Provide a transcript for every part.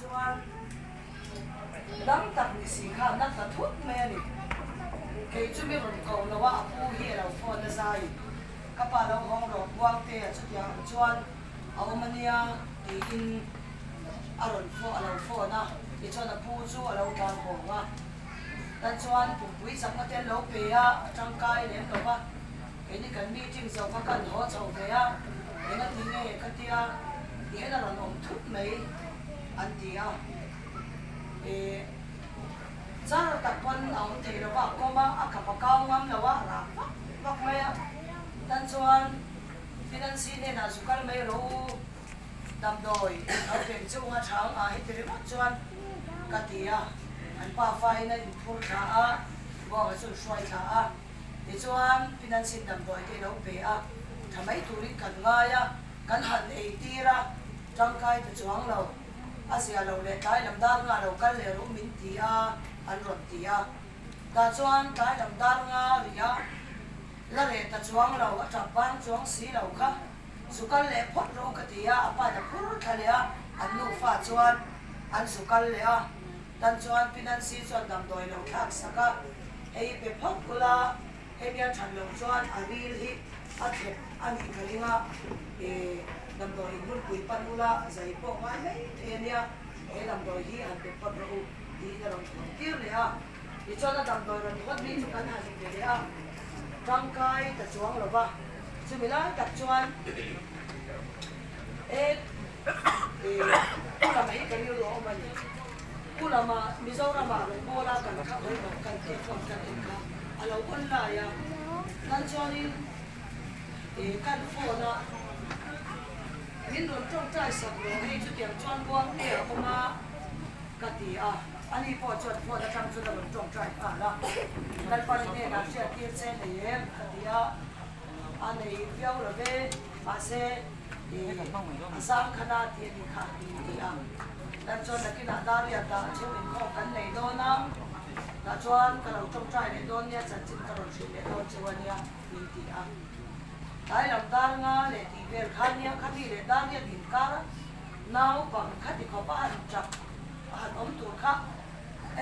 chuan dam tak ni si kha na ta thut mai a ni. Kei chu mi rawn ko lo a, a pu hi a lo phone a zai. Ka pa lo hawng rawh Buangtea chutiang ang chuan a awm a nia tiin a rawn phone a lo phone a, tichuan a pu chu a lo tlan hawng a. Tan chuan pumpui chakna te an lo pe a, a tangkai lem lo va. Keini kan meeting zo kha kan haw chho ve a, engati nge ka tia ti hian a rawn awm thut mai an ti a. Ih char tak pawn a awm thei lo va, a kawm a, a khap a kau ngam lo a, a rak vak vak mai a. Tan chuan Financy hnenah zu kal mai rawh u, damdawi lo peng chu unga chhang ah heti ringawt chuan ka ti a. An pa fain a inphur thla a, Buanga chu an hruai thla a. Tichuan, Financing damdawi te lo pe a, tha mai turin kan ngai a, kan han ei tir a, tangkai ta chuang lo. A zia lo leh tlai lam dar nga lo kal leh rawh min ti a, an rawn ti a. Tah chuan tlai lam dar nga rih a, la reh ta chuang lo, a tap bang chuang si lo kha. Zu kal leh phawt rawh u ka ti a, a pa in a phur thla leh a, an nufa chuan an zu kal leh a. Tan chuan Pi Nancy chuan damdawi lo thlak sak a, hei hi pe phawt ula, hemi a that loh chuan a ril hi a thlep a nih ka ring a, ih damdawi in hmunpui pan ula zai pawh ngai mai thei a nia, he damdawi hi han pe phawt rawh u tiin a rawn thawn tir leh a. Tichuan a damdawi rawn hawn mi chu kan han pe leh a, tangkai ta chuang lo va, chumi lai tak chuan e ih Pu Lama hi ka rilru a awm a ni. Pu Lama Mizorama rawngbawla kan kha hawi kan tih phone kan en kha a lo on lai a, tan chuanin ih kan phone a min rawn tawngtai sak rawh hei chutiang chuan Buangte a awm a ka ti a. Ani pawh chuan phone atang chuan a rawn tawngtai nghal a, Lalpani hnenah hriattir che nei em? ka ti a, a nei viau lo ve, mahse ih a zang khan a ti a nih kha min ti a. Tan chuan nakinah Dariat ah chhung inkhawm kan nei dawn a, tah chuan ka lo tawngtai leh dawn nia, chanchin ka rawn hrilh leh dawn cheu a nia min ti a. Tlai lam dar nga leh tih vel kha nia, khami leh Dariat inkar a naupang khati khawp a han tap. A han awm tur kha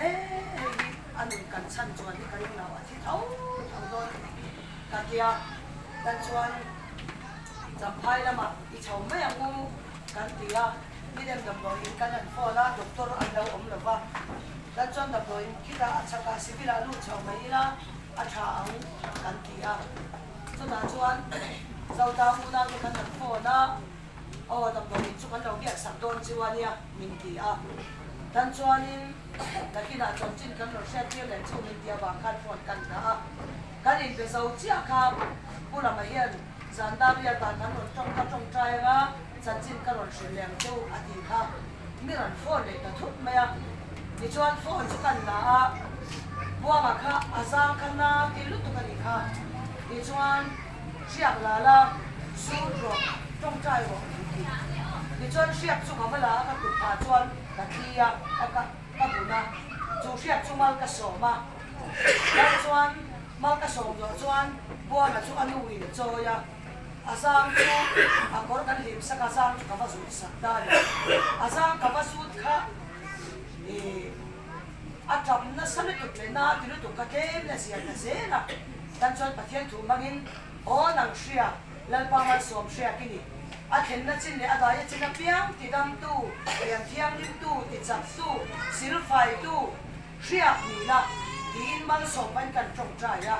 e hei hi a nun kan chhan chuan hi ka ring lo, a thi tho tho dawn ka tia. Tan chuan Champhai lamah i chho mai ang u kan ti a, midem damdawiin kan han phone a, doctor an lo awm lo va. Tan chuan damdawiin khitah a chhakah civil ah lut chho mai ila a tha ang kan ti a. Chutah chuan Zotang unaute kan han phone a. Aw, damdawiin chu kan lo biak sak dawn chu a nia, min ti a. Tan chuanin nakinah chanchin kan rawn hriat tir leh chu min ti avang khan phone kan dah a. Kan inbe zo chiah kha Pu Lama hian zan dar riatah kan rawn tawng ka tawngtai anga chanchin ka rawn hrilh leh ang che u a ti kha. Mi rawn phone leh ta thut mai a. Tichuan phone chu kan la a, Buanga kha a zang kha na ti lutuk a nih kha. Tichuan. Hriak la la, sut rawh, tawngtai rawh min ti. Tichuan hriak chu ka va la a, ka kut phah chuan ka thli a, ka ka ka bun a, chu hriak chu mal ka sawm a. Lal chuan mal ka sawm zawh chuan Buanga chu a nu in a chawi a, a zang chu a kawr kan hlim sak a, zang chu ka va zut sak ta a ni. A zang ka va zut kha ih a tap nasa lutuk leh na ti lutuk kha tlem na zia ta zel a. Tan chuan Pathian thu hmangin, Aw nang hria, Lalpa malsawm hria ki ni. A thlenna chin leh a daia chin apiang tidamtu, rian thianghlimtu, tichaktu, silfaitu, hriak ni la, tiin malsawm pahin kan tawngtai a.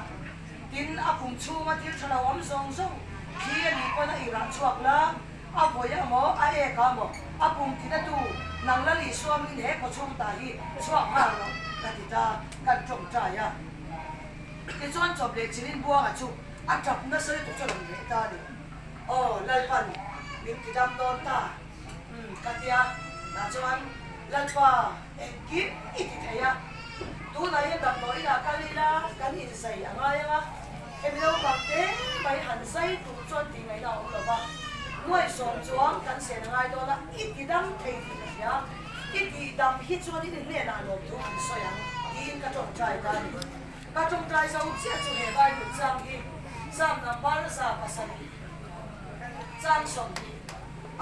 Tin, a kum chhunga thil tha lo awm zawng zawng thli a nih pawn a irah chhuak la, a vawi a maw, a ek a maw, a pum tinatu nang Lal Isua min he kawchhung ta hi chhuak nghal rawh, ka ti ta, kan tawngtai a. Tichuan chawp leh chilin Buanga chu a tap nasa lutuk chu a rawn reh ta a ni. Aw Lalpan min ti dam dawn ta umm ka tia, tah chuan Lalpa engkim i ti thei a, tunah hian damdawi inah kal ila kan inzai a ngai ang a, hemi naupang te mai han zai tur chuan tih ngaihna a awm lo va, nuaihsawm chuang kan sen a ngai dawn a, i ti dam thei tih ka hria. I tih dam hi chuan in hnenah lawmthu an sawi ang tiin ka tawngtai ta a ni. Ka tawngtai zo chiah chu he Bible chang hi Psalm number 7 chang 20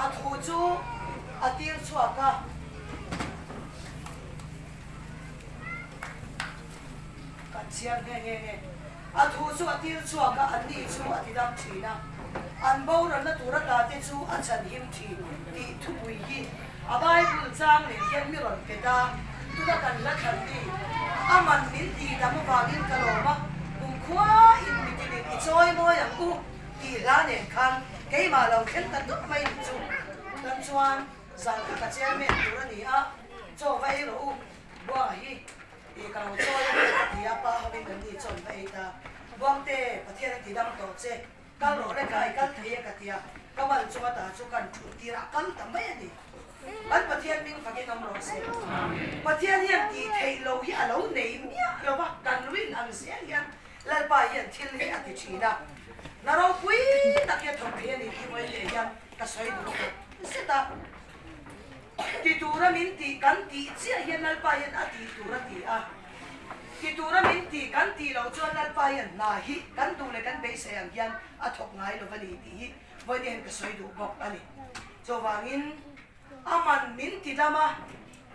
a thu chu a tir chhuak a. chhiar nghe nghe nge. A thu chu a tir chhuak a, anni chu a tidam thin a, an boralna tur ata te chu a chhanhim thin tih thupui hi a Bible chang leh hian mi rawn pe ta. Tuna kan hla thlan ni, a man min tihdam avangin ka lawm a, kumkhua in mitinin i chawi mawi ang u tih hla nen khan keimah lo thleng ta tawp mai ni chu. Tan chuan zan kha ka chairman tur a ni a, chaw va ei rawh u, Buanga hi. Ih ka lo chawi a nia ka ti a, pa hovin kan ni chawn va ei ta. Buangte, Pathian a ti dam tawh che, kal rawh le kha i kal thei e ka ti a, ka mal chunga ta chu kan thut tir a, a kal ta mai a ni. Kan Pathian hming fakin awm rawh se. Pathian hian tih theih lo hi a lo nei miah lo va, kan rin ang zel hian Lalpa hian thil hi a ti thin a, na ropui tak hi a thawk thei a ni tih vawi leh hian ka sawi duh tawh zet a. Ti tura min tih kan tih chiah hian Lalpa hian a tih tur a ti a. Ti tura min tih kan tih loh chuan Lalpa hian hna hi kan duh leh kan beisei ang hian a thawk ngai lo a ni tih hi vawiin hian ka sawi duh bawk a ni. Chuvangin aman min ti dam a,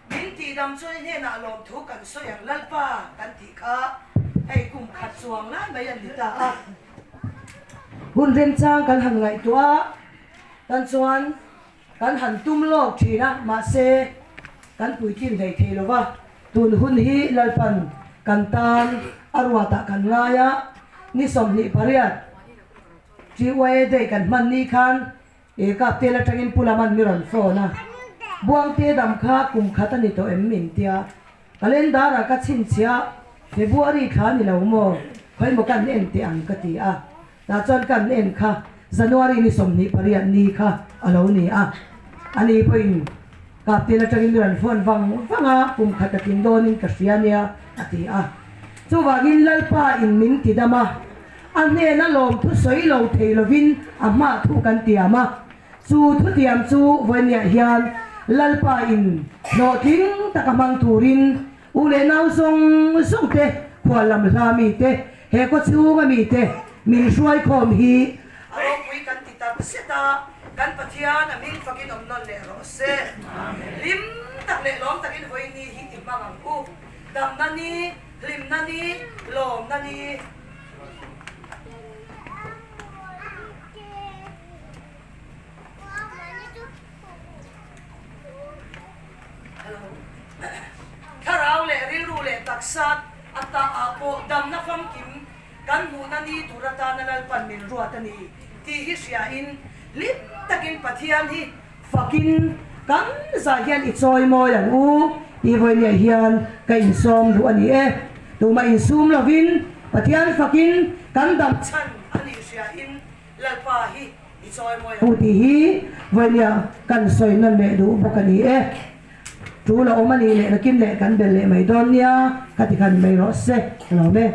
min tih dam chuan i hnenah lawmthu kan sawi ang Lalpa kan tih kha hei kum khat chuang lai mai a ni ta a. Hun remchang kan han ngaihtuah a, tan chuan Kan han tum lawk thin a, mahse kan puitlin hlei thei lo va, tun hun hi Lalpan kan tan a ruatah kan ngai a, ni 28 TYA Day kan hman ni khan e Kaptel atangin Pu Laman mi rawn phone a, Buangte dam kha kum khat a ni tawh em min tia, calendar ah ka chhinchhiah February thla ni lo maw, khawimaw kan en teh ang ka ti a. Tah chuan kan en kha January ni 28 ni kha a lo ni a, ani pawhin Kaptel atangin mi rawn phone vang vang a, kum khat a tling dawnin ka hria nia a ti a. Chuvangin Lalpa in min ti dam a, a hnena lawm thu sawi lo thei lovin a hmah thu kan tiam a, chu thutiam chu vawiinniah hian Lalpa in hlawhtling taka hmang turin U leh nau zawng zawng te, khual lam hla mi te, he khaw chhunga mi te min hruai khawm hi a ropui kan ti tak zet a, kan Pathian a hming fakin awm nawn leh rawh se. Hlim tak leh lawm takin vawiin hi i hmang ang u. Damna ni, hlimna ni, lawmna ni. Thlarau leh rilru leh taksa a tah ah pawh damna famkim kan hmuhna ni tur atana Lalpan min ruat a ni tih hi hriain hlim takin Pathian hi fakin kan zah hian i chawi mawi ang u tih vawinia hian ka insawm duh a ni e. Tumah insum lovin Pathian fakin kan dam chhan a nih hriain Lalpa hi i chawi mawi ang u tih hi vawinia kan sawi nawn leh duh bawk a ni e. Tul a awm a nih leh nakin leh kan bel leh mai dawn nia ka ti khan mai rawh se ka lo me.